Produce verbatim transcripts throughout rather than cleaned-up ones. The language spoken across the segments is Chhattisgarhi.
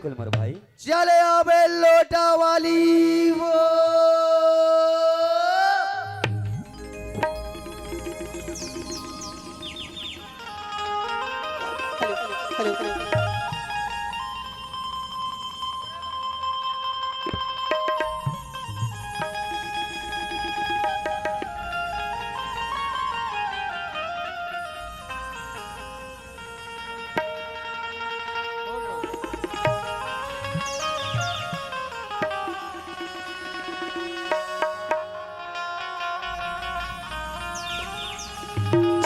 कुल मोर भाई। चले आबे लोटा वाली वो।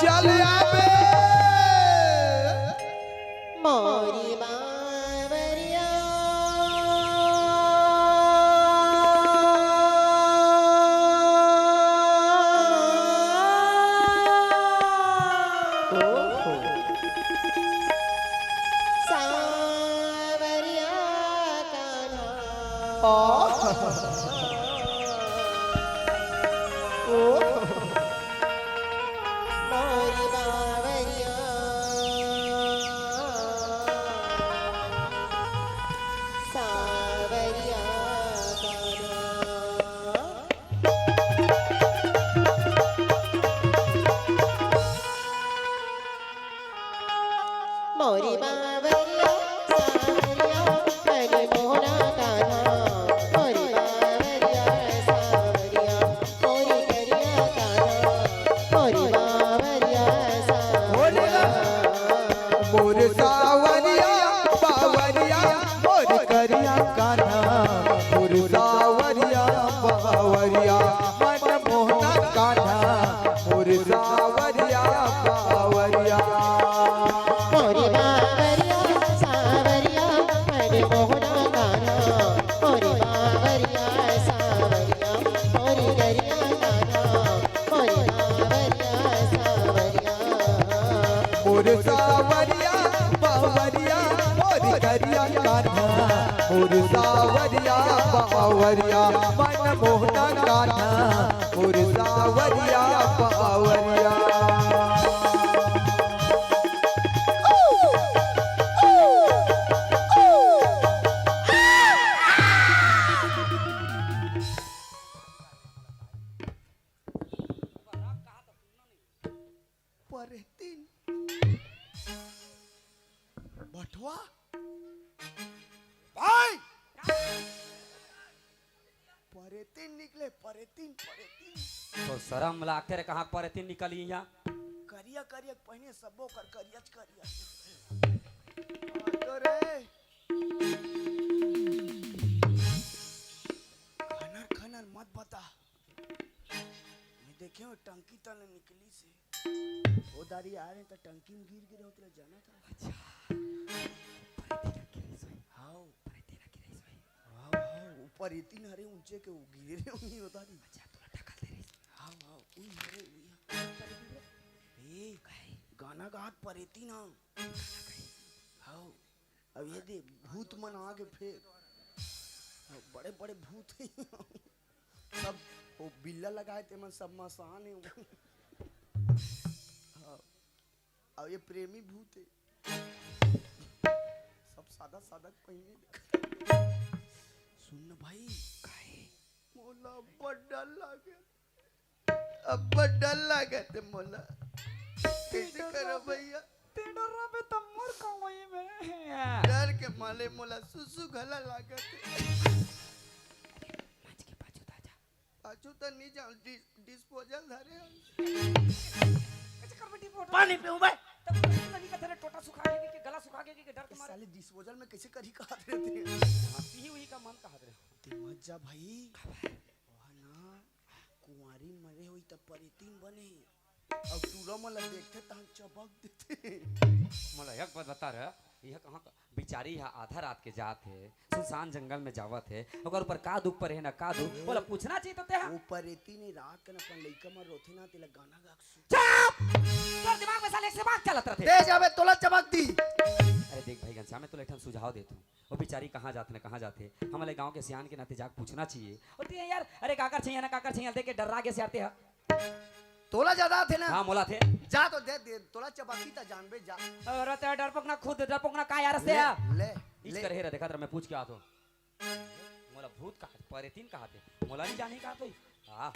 चल आबे। मोरी बावरिया। ओहो। सावरिया कान्हा। ओहो। मोरी बावरिया, सावरिया कान्हा। मोरी बावरिया, सावरिया, मन मोहना कान्हा। मोरी बावरिया, सावरिया, मोरी करिया कान्हा, मोरी बावरिया सावरिया। मोर सावरिया बावरिया, मोर करिया कान्हा, मोर सावरिया बावरिया, मन मोहना कान्हा, मोर सावरिया बावरिया। मोरी बावरिया, सावरिया, मन मोहना कान्हा, मोरी बावरिया, सावरिया, मोरी करिया कान्हा, मोरी बावरिया, सावरिया। मोर सावरिया बावरिया, मोर करिया कान्हा, मोर सावरिया बावरिया, मन मोहना कान्हा, मोर सावरिया बावरिया। परेतिन। बठवा। भाई। परेतिन निकले, परेतिन, परेतिन। तो शरम लागथे रे, कहाँ परेतिन निकली इहाँ? करिया, करिया पहिने, सबो कर करियाच करिया। तो रे। खनर, खनर मत बता। मैं देखे हूँ टंकी तले निकली से। ओ दारी आ रहे त टंकी में गिर गिरे होते जाना था। अच्छा। परेतिन रखी रही सोई। हाओ। परेतिन रखी रही सोई। हाओ, हाओ, ऊपर इतनी हरे ऊंचे के वो गिरे रहे होंगे, ओ दारी। अच्छा, तोला ढकल दे रही। हाओ, हाओ, उई हरे, उई हरे। ए, काहे? गाना गात परेतिन ना। गाना गाई। हाओ। अब ये दे, भूत मन आगे फेर। हाँ, बड़े-बड़े भूत हे। सब वो बिल्ला लगाए ते मन सब मसान हे। हाँ, अब ये प्रेमी भूत हे। सब सादा-सादा पहिने। सुन न भाई। काहे? मोला अब्बड़ डर लागे। अब्बड़ डर लागत हे मोला। कइसे करव भैया? ते डर्राबे त मोर का होही में। डर के मारे मोला सुसु घला लागत हे। मंच के पाछू त आ जा। पाछू त नइ जांव, डि-, डिस्पोजल धरे हंव। कइसे करबे डिस्पोजल? पानी पीहूं बे। तब तो नइ कथे रे, टोटा सुखा गे के, गला सुखा गे के, डर के मारे। साले डिस्पोजल में कइसे करही कहत रहे ते? हाँ, पीही उही का मन कहत रहे। ते मत जा भाई। काबर? वह ना, कुंवारी मरे होही त परेतिन बने। अउ टूरा मन ला देखथे तहन चबक देथे। मोला एक बात बता रे, यह कहाँ का बिचारी ह आधा रात के जात हे, सुनसान जंगल में जावत हे, ओकर ऊपर का दुख परे हे ना का दुख, ओला पूछना चाहिए तो ते ह। वो परेतिन रात के न अपन लइका मन रोथे ना, तेला गाना गा के सुन। चुप! तोर दिमाग में साले एक से बात चलत रथे। दे जाबे तोला चबक दी। अरे देख भाई घनश्याम, मैं तोला एक ठन सुझाव देत हूँ। वो बिचारी कहाँ जात न कहाँ जाथे, हमन ले गाँव के सियान के नाते जाके पूछना चाहिए। अउ ते यार, अरे काकर छैया ना काकर छैया देख के डर्रा गेस यार ते ह। तोला ज्यादा आथे ना? हाँ, मोला आथे। जा तो दे, दे, तोला चबाकी त जानबे जा। अरे ते डरपोक ना खुद, डरपोक ना का यार से ले, ह? ले। इच ले। कर हे रा, देखत रह, मैं पूछ के आत हों। मोला भूत कहाथे, परेतीन कहाथे, मोला नहीं जाने कहाथे। हाँ।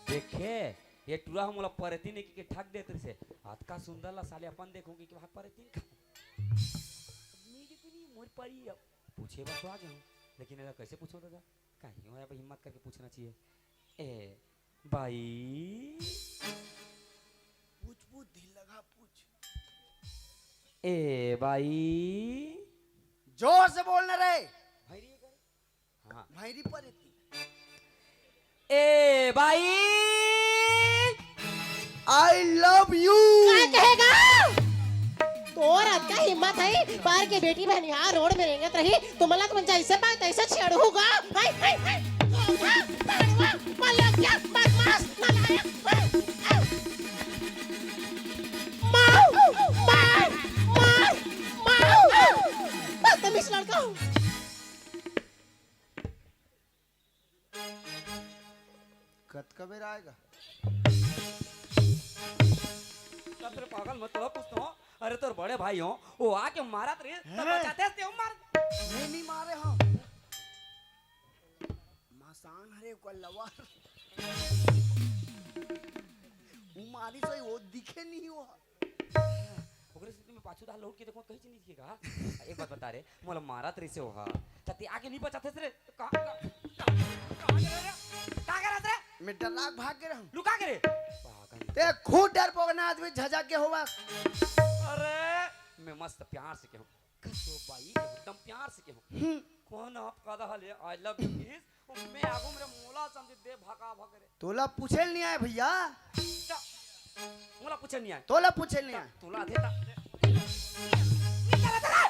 देखे, ये टूरा ह मोला परेतीन के ठग देत रहिसे। अतका सुंदर ला साले अपन देखहूं कि भाग परेतीन का। मेरी को नहीं, मोर परी अब। पूछे बर तो आ गया हूँ, लेकिन एला कैसे पूछो दादा? कहीं हो, अब हिम्मत करके पूछना चाहिए। ए बाई। पूछ, पूछ, दिल लगा, पूछ। ए बाई। जोर से बोलना रे। भैरी कर। हाँ। भैरी परेतीन। ए बाई। I love you। का कहेगा? तोर अतका हिम्मत है, बाहर के बेटी बहन यहाँ रोड में रेंगत रही, तुमला तुमन जैसे पाए तैसे छेड़हू गा। हाय, हाय, हाय। धोखा, पाड़वा, मलकिया, बदमाश, नालायक। हाय, हाय। मार, मार, मार, मार। बदतमीज लड़का। कतका बेर आएगा? तब तेरे पागल मत करो, पूछता हूँ। अरे, तोर बड़े भाई हो, वो आके मारत रहे, तब हैं? बचाते हंसते हो मार। नहीं, नहीं मारे हो। मासान हरे ओकर लवर। वो मारी सही, वो दिखे नहीं वो। ओकरे सेती मैं पाछू डाहर लौट के देखहूं, कहीं नहीं दिखेगा। एक बात बता रे, मोला मारत रहिसे ओहा, त ते आके नहीं बचाते रे। का, का, का, कहाँ गे रहे रे? का करत रे? मैं डरा के भाग गे रहूं। लुका के रे? पागल। ते खुद डरपोक ना आदमी झझक के होवा। अरे, मैं मस्त प्यार से कहूं। कसो बाई, एकदम प्यार से कहूं। हम्म। कौन आप का दहा ले, I love you kiss। मैं आगू मेरे मोला समझे दे भका भक रे। तोला पूछे नहीं आए भैया। जा। मोला पूछे नहीं आए। तोला पूछे नहीं आए। तोला दे ता। निकल रे।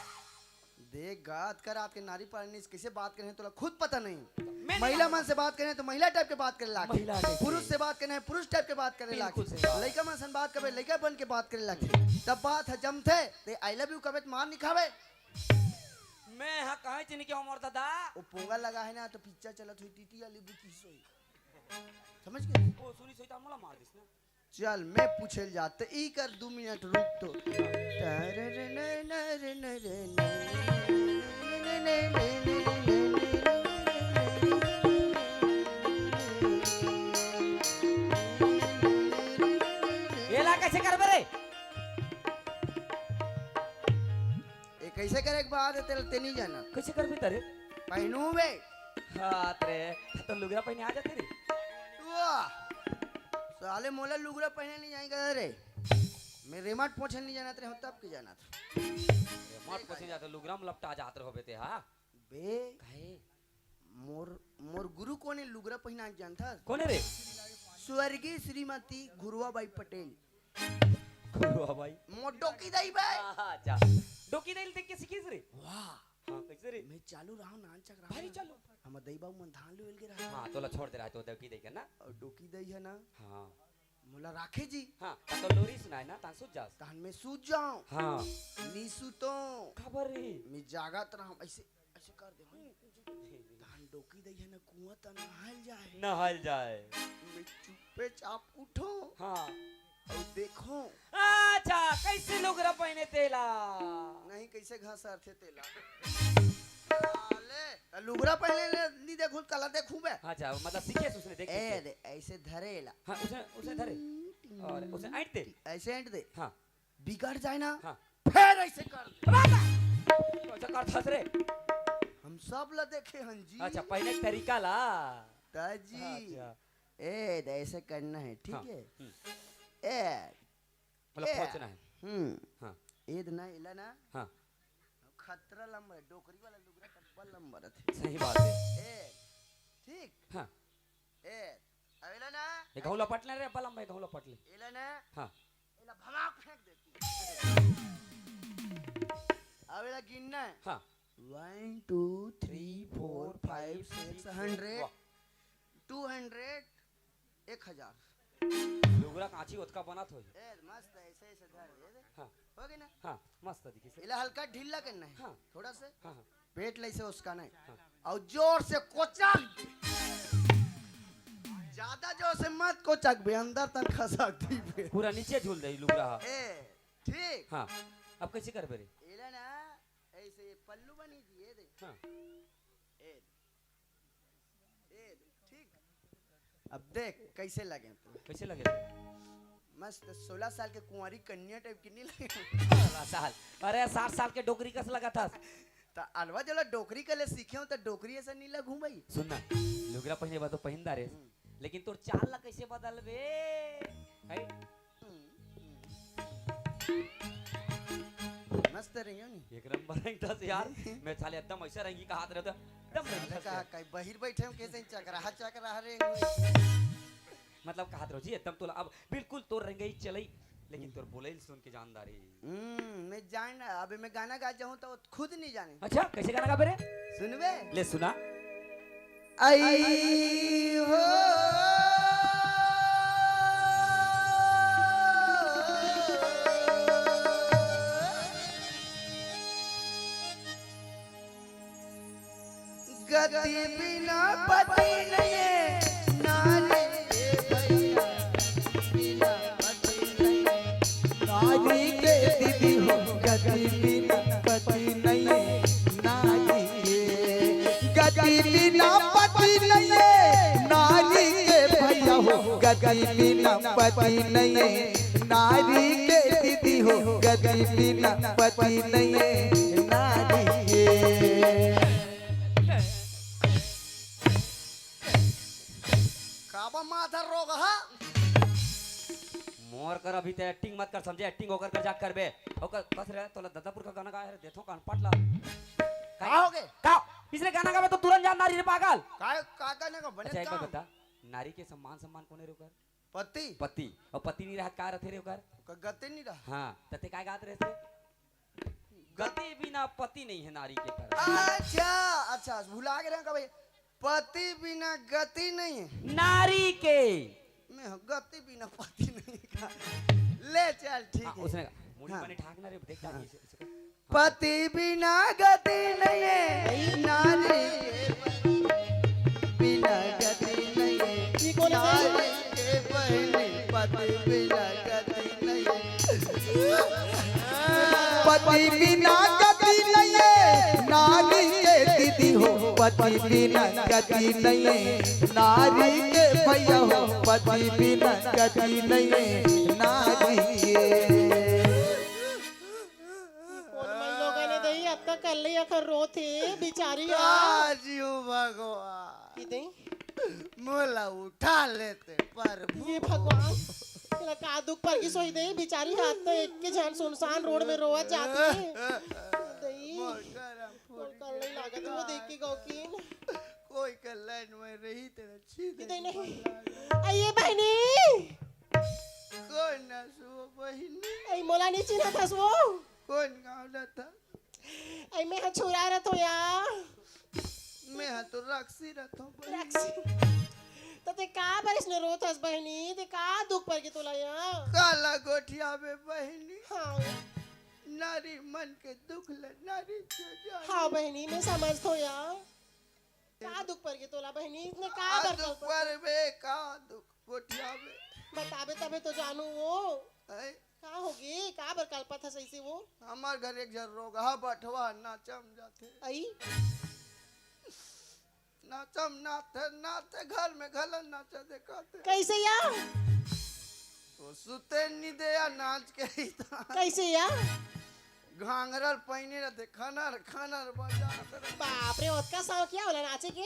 देख गा, अतका रात के नारी पार्टी कैसे बात करे, तोला खुद पता नहीं। मैं नहीं महिला जानता। मन से बात करे तो महिला टाइप के बात करे लागथे। महिला टाइप के। पुरुष से बात करे, पुरुष टाइप के बात करे बिल्कुल लागथे। सही बात। लइका मन से बात करे, लइका बन के बात करे लागथे। तब बात ह जमथे, ते I love you कबे त मार नहीं खावे। मैं हा कहे चिन्ह के उमर दादा। वो पोंगा लगा है ना, तो पिक्चर चलत हुई, टीटी वाली बुकी सोई। समझ गए? ओ सुनी सोई, त मोला मार दिस ना। चल, मैं पूछे ल जात, ई कर दू मिनट रुक तो। एला कैसे करबे रे? ए, कैसे करे के बाद तेल ते नहीं जाना। कैसे करबे तरे? पहनू बे। हाँ रे, तो लुगरा पहने आ जाते रे। वाह, साले मोला लुगरा पहने नहीं जाएगा रे। मैं रेमट पोछे नहीं जाना तेरे, हम तब के जाना था। रेमट पोछे जाते, लुगरा में लपटा जात रहो बे ते, हाँ? बे, काहे? मोर, मोर गुरु कोने लुगरा पहिना के जानथस? कोने रे? स्वर्गीय श्रीमती घुरुआ बाई पटेल। घुरुआ बाई? मोर डोकी दाई बे। हाँ, हाँ, जा। डोकी दाई ल देख के सीखिस रे? वाह। हाँ, कैसे रे? मैं चालू रहा हूँ, नानचक रहा भारी हूँ। चालू। हमर दाई बाबू मन धान लुए ल गे रहा। हाँ, तोला छोड़ दे रहा है तो डोकी दाई का ना? और डोकी दाई है ना? हाँ। मोला राखे जी। हाँ, त तो लोरी सुनाए ना, तान सूत जास। तहन मैं सूत जाऊं। हाँ। नी सूतो। काबर रे? मैं जागत रहूं, ऐसे, ऐसे कर दे। तहन डोकी दई है ना, कुआं त नहाल जाए। नहाल जाए। मैं चुप्पे चाप उठो। हाँ। और देखो। अच्छा, कैसे लुगरा पहने तेला? नहीं, कैसे घसरथे तेला? साले, त लुगरा पहने ले, नहीं देखूं, कला देखूं बे। अच्छा, मतलब सीखे उसने, देख, ए, देख। दे, ऐसे धरेला। हाँ, उसे, उसे धरे। और उसे ऐंठ दे। ऐसे ऐंठ दे। हाँ। बिगड़ जाए ना, हाँ। फिर ऐसे कर दे। बाबा! ऐसा कर धस रे। हम सब ला देखे हन जी। अच्छा, पहले तरीका ला। ताजी। अच्छा। ए, दे, ऐसे करना है, ठीक हाँ। है? हम्म। ए, मतलब ए, खोचना है। हम्म। हाँ। ए, दे ना, एला ना। हाँ। खतरा लंबा है, डोकरी वाला लुगरा डब्बा लंबा रहते। सही बात है। ए, ठीक? हाँ। ए, अवेला ना? ये घाव लपट ले रे, अब्बा लंबा, ये घाव लपट ले। एला ना? हाँ। एला भगाक फेंक देती। अवेला गिनना है। हाँ। One, two, three, four, five, six, hundred, वाह। Two hundred, एक हजार। लुगरा कांची ओतका बनत होई। ए, मस्त है, ऐसे, ऐसे धर, ये दे। हाँ। हो गे ना? हाँ, मस्त दिखिस। एला हल्का ढीला करना हे। हाँ। थोड़ा से हाँ, हाँ। पेट ल अइसे उसकाना हे। हाँ। अउ जोर से कोचक। ज्यादा जोर से मत कोचक बे, अंदर तक खसक दिबे। पूरा नीचे झूल दे लुगरा ह। ए, ठीक। हाँ, अब कइसे करबे रे? एला ना, अइसे पल्लू बनी दिए दे। हाँ। ए, ए, ठीक। अब देख, कइसे लगे तोला। कइसे लगे? मस्त, सोलह साल के कुंवारी कन्या type के नहीं लगे? सोलह साल? अरे, साठ साल के डोकरी कस लगत हस। त अलवा जला डोकरी के ले सीखे हो, त डोकरी अइसे नहीं लगहूं भाई। सुन ना, लुगरा पहिने बर तो पहिन डारेस, हम्म। लेकिन तोर चाल ला कइसे बदलबे? है? मस्त रंगी हो नी। एक नंबर रंगथस यार। मैं साले एकदम अइसे रंगी कहत रहेंव त एकदम साले रंगथस का यार। कहीं बहिर बइठे हो, कइसे चकराहा चकराहा रंगी। मतलब कहत रहेंव जी, एकदम तोला अब बिल्कुल तोर रंगई चलई, लेकिन तोर बोलई ल सुन के जान डारेंव। हम्म, मैं जान, अबे मैं गाना गा जाहूं त खुद नहीं जाने। अच्छा, कइसे गाना गाबे रे? सुनबे? ले सुना। आई हो। गति बिना पति नहीं, नारी के भैया, बिना पति नहीं। नारी के दीदी हो, गति बिना पति नहीं, नारी के। गति बिना पति नहीं, नारी के भैया हो, गति बिना पति नहीं, नारी के दीदी हो, गति बिना पति नहीं, नारी के। काबर माथा रोगहा? मोर कर अभी ते acting मत कर, समझे? Acting ओकर कर जाके करबे। ओकर कस रे, तोला ददापुर का गाना गाए हे रे, देथों कान पट ला। का हो गे? का? इसने गाना गाबे त तुरंत जान डारही रे पागल। का, का गाना का बने अच्छा, एक बात का? बता, नारी के सम्मान, सम्मान कोने रे ओकर? पति। पति। अउ पति नहीं रहत का रथे रे ओकर? ओकर गति नहीं रहा। हाँ, त ते काय गात रहे थे? गति बिना पति नहीं है नारी के कर। अच्छा, अच्छा, भुला गे रहे का भाई? पति बिना गति नहीं है। नारी के। मैं हूँ, गति बिना पति नहीं का। ले चल, ठीक हाँ, है। उसने कहा, मुड़ी हाँ। बने ठाक ना रे, देख क्या हाँ। इसे, इसे, हाँ। पति बिना गति नहीं है, नारी के बिना गति नहीं है। ये कौन है? नारी के बहिनी, पति बिना गति नहीं है। पति बिना गति नहीं है, नारी के दीदी हो, पति बिना गति नहीं है, नारी के भैया हो, पति बिना गति नहीं है, नारी के। कोन मन लोगन ए दई, अतका कल्ले अखर रोत हे, बिचारी ह। का जियो भगवान। कि दई? मोला उठा लेते प्रभु। ये भगवान, तेला का दुख पर गिस होही दे, बिचारी ह त एक के झन सुनसान रोड में रोवत जात हे। दई, मोर करम मोर फूट कर नहीं लागत वो देख के गौकीन। कोई कर लाइन में रही तेरा छी कि दे दई नहीं। आ ये बहिनी। कोन ना सो बहिनी। ए मोला नहीं चिन्हत हस वो। कोन गाँव ला था? अई मैं ह छुरा रथों या। मैं ह तो राक्षसी रथों बहिनी। राक्षसी। त ते का बरिस ने रोत हस बहिनी, ते का दुख पर गे तोला या? काला गोठियाबे बहिनी। हाँ। नारी मन के दुख ले नारी के जाने। हाँ बहिनी, मैं समझथों या। का दुख पर गे तोला बहिनी, इसने का का बर दुख कल्पत? पर बे, का दुख गोठियाबे? बताबे तबे तो जानू वो। हैं? का होगे? काबर कल्पत हस अइसे वो? हमर घर एक झन रोगहा बठवा नाचम जाथे। अई? नाचम नाचथे, नाचथे, घर में घलन नाचा देखाथे। कइसे या? वो सुते नी दे या नाच के ही था। कइसे या? घांघरा ल पहिने रथे, खनर, खनर बजाथे। बाप रे, ओतका शौक या ओला नाचे के?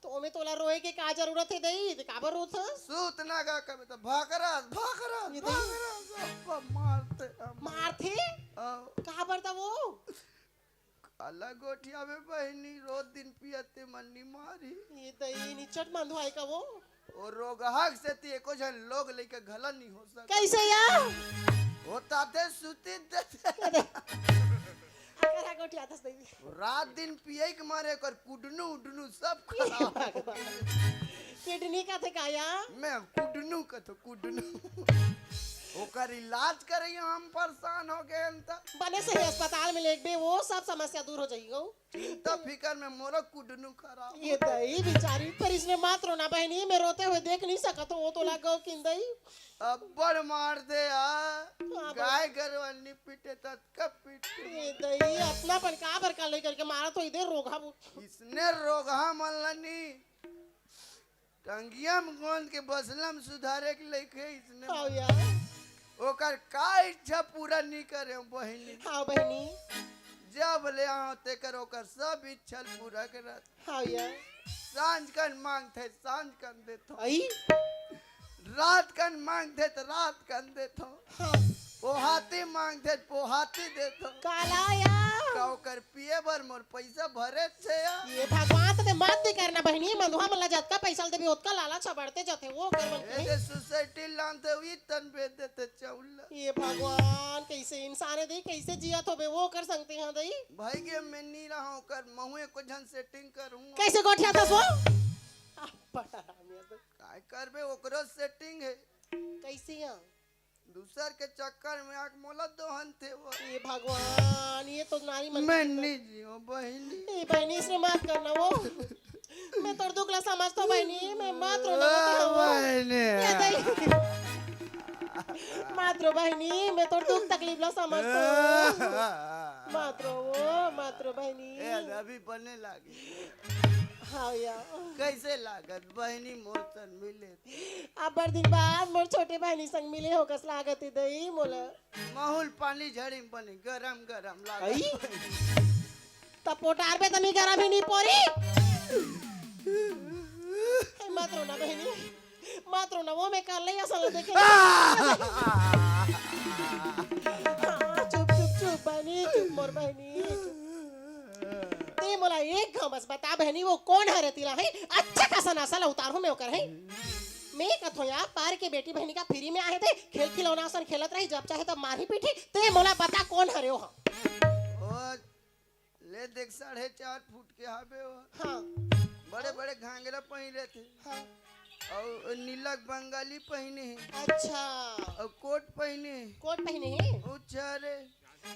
त ओमे तोला रोए के का जरूरत हे दई? ते काबर रोथस? सूत ना गा कबे त भागरस, भागरस, ये दई। भागरस, अब्बा मारथे, अब्बा। मारथे? अउ। काबर त वो? काला गोठियाबे बहिनी, रोज दिन पियत ते मन नी मारी। ये दई, निचट मंदवाए का वो? ओ रोगहा के सेती एको झन लोग लइका घला नी हो सकत। कइसे या? होता ते सुती देथे। अगर हा गोठियाथस दई। रात दिन पियई के मारे ओकर कुडनू उडनू सब खराब। किडनी कथे का या? मैं कुडनू कथों, कुडनू। ओकर इलाज करइया हम परेशान हो गए हम त। बने सही अस्पताल में लेगबे, वो सब समस्या दूर हो जाही गऊ। चिंता फिकर में मोरो कुडनू खराब। ये दई बिचारी, पर इसने मत रोना बहनी, मैं रोते हुए देख नहीं सकत हूँ, वो तो लग गो किन दई। अब्बड़ मार दे आ। हाँ, गाय गरवा नी पीटे ततका पीटे। ये दई, अपना अपन का बर का लेकर के मारा तो इधर रोगा वो। इसने रोगहा मन ला नी टंगिया में गोंद के बसला में सुधारे के लइके इसने हाँ यार, ओकर का इच्छा पूरा नी करे बहिनी। हाँ बहनी, जब ले आओ तेकर ओकर सब इच्छा पूरा करत। हाँ यार। सांझ कन मांगथे सांझ कन देथो। आई, रात कन मांगथे त रात कन देथो। हाँ, पोहाती मांगथे त पोहाती देथो। काला यार। का ओकर पिए बर मोर पैसा भरे छे यार। ये भगवान तो मत भी करना बहनी, मंदुआ मन ला जतका पैसा देबी ओतका लालच ह बढ़ते जाथे, वो कर मन ए जे सोसाइटी लानथे ई तन बेच देथे चाउल ला। ये भगवान, कैसे इंसान है दई, कैसे जियत होबे, वो कर सकते हैं दई। भाई के मैं नी रहा ओकर महू एको झन सेटिंग करूँ। कैसे गोठियाथस वो? आ, बड़ा हरामी है दई। काय करबे ओकरो सेटिंग है। कैसे है? दूसर के चक्कर में आके मोला दोहन थे वो। ये भगवान, ये तो नारी मन मैं नी जियो बहिनी। ए बहनी, इसने माफ करना वो। मैं तोर दुख ला समझतो बहनी, मैं मत रोना वो। बहिनी। ये दई। मत रो बहनी, मैं तोर दुख तकलीफ ला समझतो। मत रो वो, मत रो बहनी। ए अभी बने लागी। हाँ या। कैसे लागत बहिनी मोर तन मिले? अब्बड़ दिन बाद मोर छोटे बहनी संग मिले हो कस लागत ही दई मोला। माहौल पानी झड़ी में बने गरम गरम आई? लागत। तब पोटार पे तनी गरम ही नहीं पोरी। ए, मत रोना बहनी, मत रोना, वो मैं कर ले असल देखे। हाँ, चुप चुप चुप बहनी, चुप मोर बहनी, चुप। ते मोला एक घाव बस बता बहनी, वो कोन हरे तिला है? अच्छा खासा नसा ला उतारहूँ मैं ओकर है। मैं कथो यार, पार के बेटी बहनी का फ्री में आहे ते, खेल खिलौना असन खेलत रही, जब चाहे तब मारही पीठी। ते मोला बता कोन हरे हो? ओ, ले देख साढ़े चार फुट के हाबे हो। हाँ, बड़े बड़े घाघरा पहिरे थे। हाँ। और नीला बंगाली पहिने हे। अच्छा। और कोट पहिने हे। कोट पहिने हे? अच्छा रे।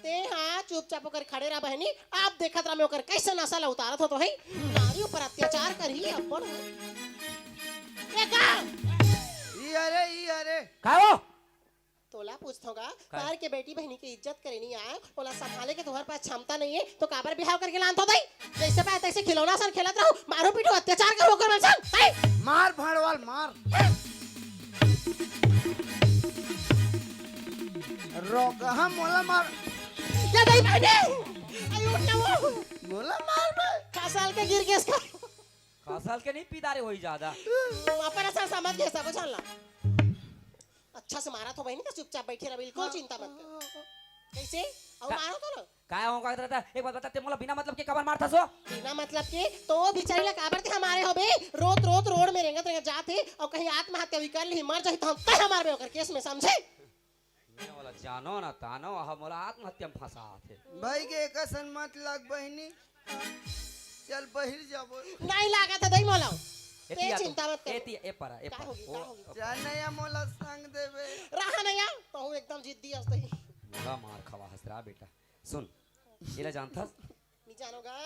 ते हाँ चुपचाप ओकर खड़े रह बहनी। आप देखत रह मैं ओकर कैसे नसा ला उतारत हो तो है। नारी ऊपर अत्याचार करही अपन। ये का? ई अरे, ई अरे। का हो? तोला पूछथों गा, बाहर के बेटी बहनी के इज्जत करे नहीं आए, ओला संभाले के तुम्हारे पास क्षमता नहीं है, तो काबर बिहाव करके लान तो दई? जैसे पाए तैसे खिलौना सन खेलत रहो, मारो पीटो, अत्याचार करो ओकर मन सन, हैं? मार भड़वाल मार। रोक हम मोला मार। ये दई बहनी, आई उठ ना वो। मोला मार बे। का साल के गिर गेस का। का साल के नहीं पीदारे होई ज्यादा। अपन असन समझ गए सब जान ला। अच्छा से मारा तो बहनी का चुपचाप बैठे रह, बिल्कुल चिंता मत कर। कैसे? और का- मारो तो ना। काय हो का रहता? एक बात बता, ते मोला बिना मतलब के काबर मारथस हो? बिना मतलब के तो बिचारी ला काबर ते हमारे हो बे। रोत रोत रोड में रेंगत रेंगत जात हे और कहीं आत्महत्या भी कर ली, मर जाही तो हम तय हमार बे ओकर केस में समझे। मैं वाला जानो ना तानो, आह मोला आत्महत्या में फंसात हे। भाई के एक असन मत लाग बहिनी। चल बहिर जाबो। नहीं लागत है दई मोला। एती ते आ तू, चिंता मत कर। एती ए पर, ए का पर। होगी, ओ, का होगी? जा नहीं या मोला संग देबे। रहा नहीं यार, तो हूँ एकदम जिद्दी हस दई। मोला मार खवा हस रा बेटा। सुन, एला जानथस? नहीं जानोगा?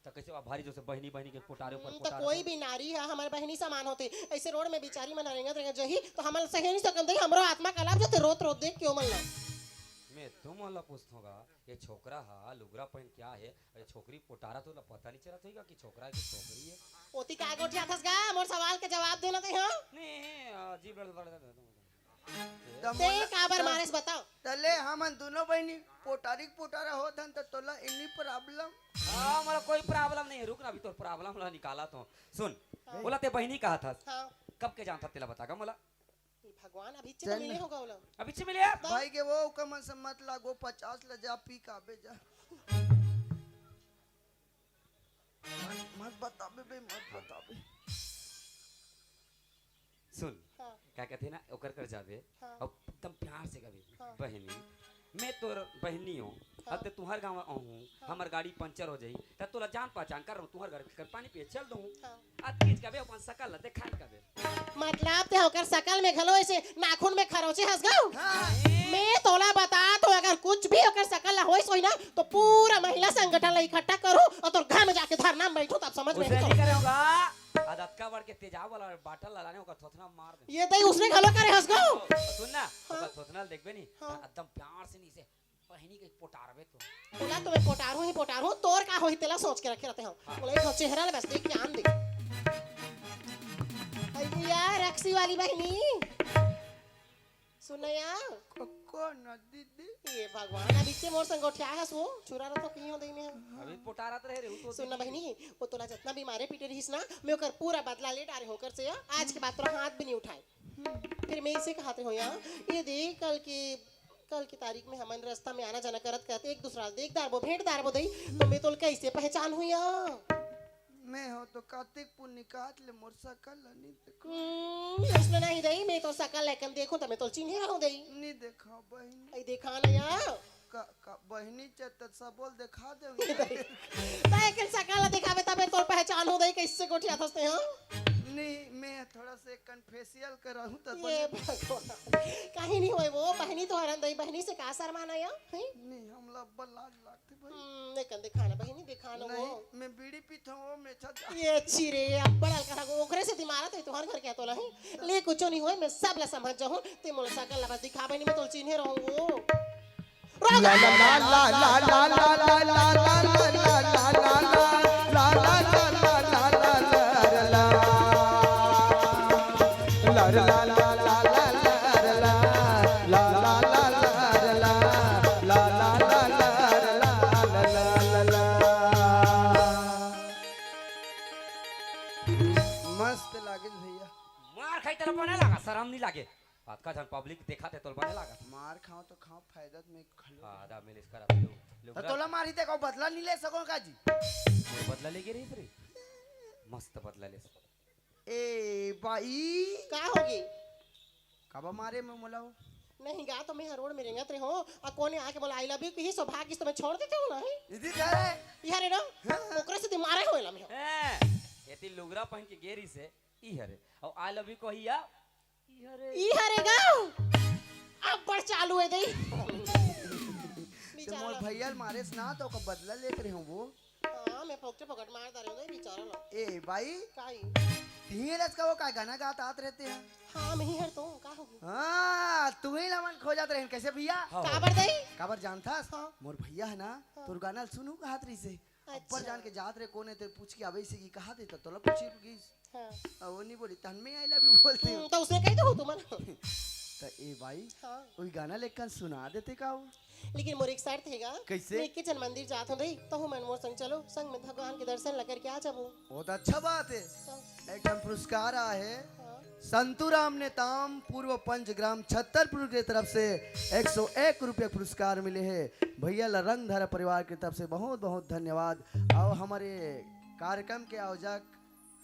त कैसे वा भारी जो से बहिनी बहिनी के पोटारे ऊपर हम्म, तो पोटारे कोई भी नारी है हमारे बहनी समान होती। ऐसे रोड में बिचारी मन रेंगत रेंगत जही तो हमन सही नहीं सकन दई, हमरो आत्मा कलाप जते रोत रोत देख के ओमन ला। मैं तुम वाला पूछथों गा, ये छोकरा हा लुगरा पहन क्या है? ये छोकरी पोटारा तो ला पता नहीं चलत होईगा कि छोकरा है कि छोकरी है। ओती का गोठियाथस गा, मोर सवाल के जवाब देना ते हाँ। नहीं, अजीब लड़- लड़- लड़- त ते मोला- काबर त- मारेस बताओ। तले हमन दोनों बहिनी पोटारी के पोटारा होत हन त तोला इन्नी प्रॉब्लम। हाँ, मोला कोई प्रॉब्लम नहीं है, रुक ना, अभी तो प्रॉब्लम ला निकाला तो। सुन, बोला ते बहिनी कहा था, हाँ। कब के जानता तेला बतागा मोला। ये भगवान अभी चित चल मिले ना। होगा ओला। अभी चित मिले? भाई के वो कमन से मत लागो, पचास ले जा पी काबे जा। मत, मत बताबे बे, मत बताबे। सुन, हाँ। क्या कहते हैं ना, ओकर कर जाबे हाँ। और एकदम प्यार से कभी, हाँ। बहिनी, मैं तोर बहिनी हूँ, अब ते तुंहर गाँव आहूँ, हमर गाड़ी पंचर हो जाही, त तोला जान पहचान कर रहूँ, तुंहर घर के पानी पिए चल दूँ। हाँ। अतकीच कबे अपन सकल ला देखान कबे। मतलब ते ओकर सकल में घलो ऐसे नाखून में खरोचे हस गऊ? हाँ। मैं तोला बतात हूँ, अगर कुछ भी ओकर सकल ला होइस होही ना, तो पूरा महिला संगठन ला इकट्ठा करूँ और तोर घर में जाके धरना में बैठूँ, तब समझ में उसे आही नहीं तो। करे होगा। आज अतका बड़ के तेजाब वाला बाटल ला लाने ओकर थोथना मार दे। ये दई उसने घलो करे हस गऊ। सुन ना, हाँ। ओकर थोथना देखबे नहीं, हाँ। एकदम प्यार से नहीं से बहिनी के पोटारबे तो। तोला तो मैं पोटारू ही पोटारू, तोर का होही तेला सोच के रखे रहते हम। हाँ। बोले, "इधर चेहरा ले बस देख के आन दे।" अरे यार, रक्सी वाली बहिनी। सुन ना यार। को-, कौन दीदी? ये भगवान, अभी से मोर संग गोठिया है सो, छुरा रहा तो कहीं हो दई में। अभी पोटारत रहे रे, वो तो सुन ना दीदी। बहिनी, वो तोला जितना भी मारे पीटे रहिस ना, मैं ओकर पूरा बदला ले डारे हूँ ओकर से, आज के बाद तोला हाथ भी नहीं उठाए। फिर मैं इसे कहते हो यार, ये देख कल की, कल की तारीख में हमन रास्ता में आना जाना करत करत एक दूसरा ला देख डारबो, भेंट डारबो दई, तो मैं तोला कैसे पहचान हुई यार? मैं हो तो कातिक पुन्नी काट ले मोर सकल ला नहीं देखो। हम्म, उसने नहीं दई, मैं तो सकल लेकिन देखूं तो मैं तो चिन्हे रहूं दई। नहीं देखा बहन। आई देखा ना यार। का, का बहिनी चेत सबोल देखा दे। तै के सकल ला देखाबे तबे तोर पहचान हो दई, कैसे गोठिया थसते हो? नहीं, मैं थोड़ा से कन्फेसियल कराऊं तो ये बोले। भगवान, कहीं नहीं होए वो, बहिनी तो हरन दई, बहिनी से का शर्माना या? हैं? नहीं, हमला अब्बा लाज लागथे भाई। हम्म, नहीं कन दिखाना बहिनी, दिखाना नहीं, वो। मैं बीड़ी पीता हूँ, वो मैं छत ये अच्छी रे, ये अब्बड़ अलग रहा, ओकरे से दिमाग तो तुम्हारे घर क्या तोला है? ले कुछ नहीं होए, मैं सब ला समझ जाऊँ, ते मोला सकल ला बस दिखाबे नहीं, मैं तोला चिन्हे रहूँ वो। मस्त लागे भैया। मार खाई तेला बने लागा, शरम नहीं लागे। अतका झन पब्लिक देखा थे तोल बने लागा। मार खाओ तो खाओ, फायदा में खलो। हाँ, आधा मिलिस करा लो। तो तोला मारी देखो, बदला नहीं ले सको का जी? मोर बदला लेके रहिस रे। मस्त बदला लेस। ए बाई। का होगे? काबा मारे मैं मोला हो? नहीं गा, तो मैं हर रोड में रेंगत रहे हो, आ कोने आके बोला, "I love you" कही, सौभाग्य से तो मैं छोड़ देते हो ना, है? इधर है। इहरे ना? हाँ। ओकरे से मारे हो एला में हो। ए, एती लुगरा पहन के गेरी से, इहरे। और "I love you" कही या? इहरे। इहरे गा। अब बड़ चालू है दई। तो मोर बेचारा। भैया मारे से ना, तो ओकर बदला लेत रहे हो वो। हाँ, मैं फोकटे फोकट मार डारे हूँ, बेचारा ला। ए, बाई। काई? तिही रच का वो का गाना गात आत रहते हैं। हाँ, मैं ही हर तो, का होगी? हाँ, तू ही लमन खो जात रहे, कैसे भैया? हाँ। काबर दई? काबर जानथस? हाँ। मोर भैया है ना, हाँ। तोर गाना सुनू कहत रही से। अब्बड़ अच्छा। जान के जात रहे, कोन है, ते पूछ के आवे से कि कहा दे, तो तोला पूछे गिस। हाँ। अब वो नहीं बोली, तन में "I love you" बोलते हो। हम्म, तो उसने कही तो हो तुमन। तो ए बाई, हाँ। वही गाना लेकन सुना देते का वो? लेकिन मोर एक शर्त हेगा। कैसे? मैं एके झन मंदिर जात हूँ दई, तहू मन मोर संग चलो, संग में भगवान के दर्शन ला करके आ जाबो। बहुत अच्छा बात है। हाँ। एक ठन पुरस्कार आए हे। हाँ। संतुराम नेताम पूर्व पंच ग्राम छतरपुर के तरफ से एक सौ एक रुपये पुरस्कार मिले हे। भैया ला रंगधारा परिवार के तरफ से बहुत बहुत धन्यवाद। और हमारे कार्यक्रम के आयोजक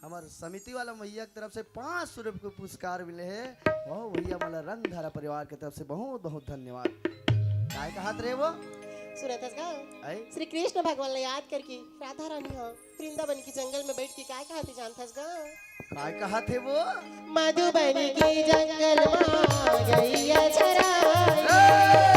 हमर समिति वाला भैया के तरफ से पाँच सौ रुपये के पुरस्कार मिले हे। वाह भैया, मोला रंगधारा परिवार के तरफ से बहुत बहुत धन्यवाद। काय कहत रहे वो? सुनत हस का? आए? श्री कृष्ण भगवान ला याद करके राधा रानी ह वृंदावन के जंगल में बैठ के काय कहत हे जानत हस का? काय कहत हे वो? मधुबन के जंगल में गैया चराए।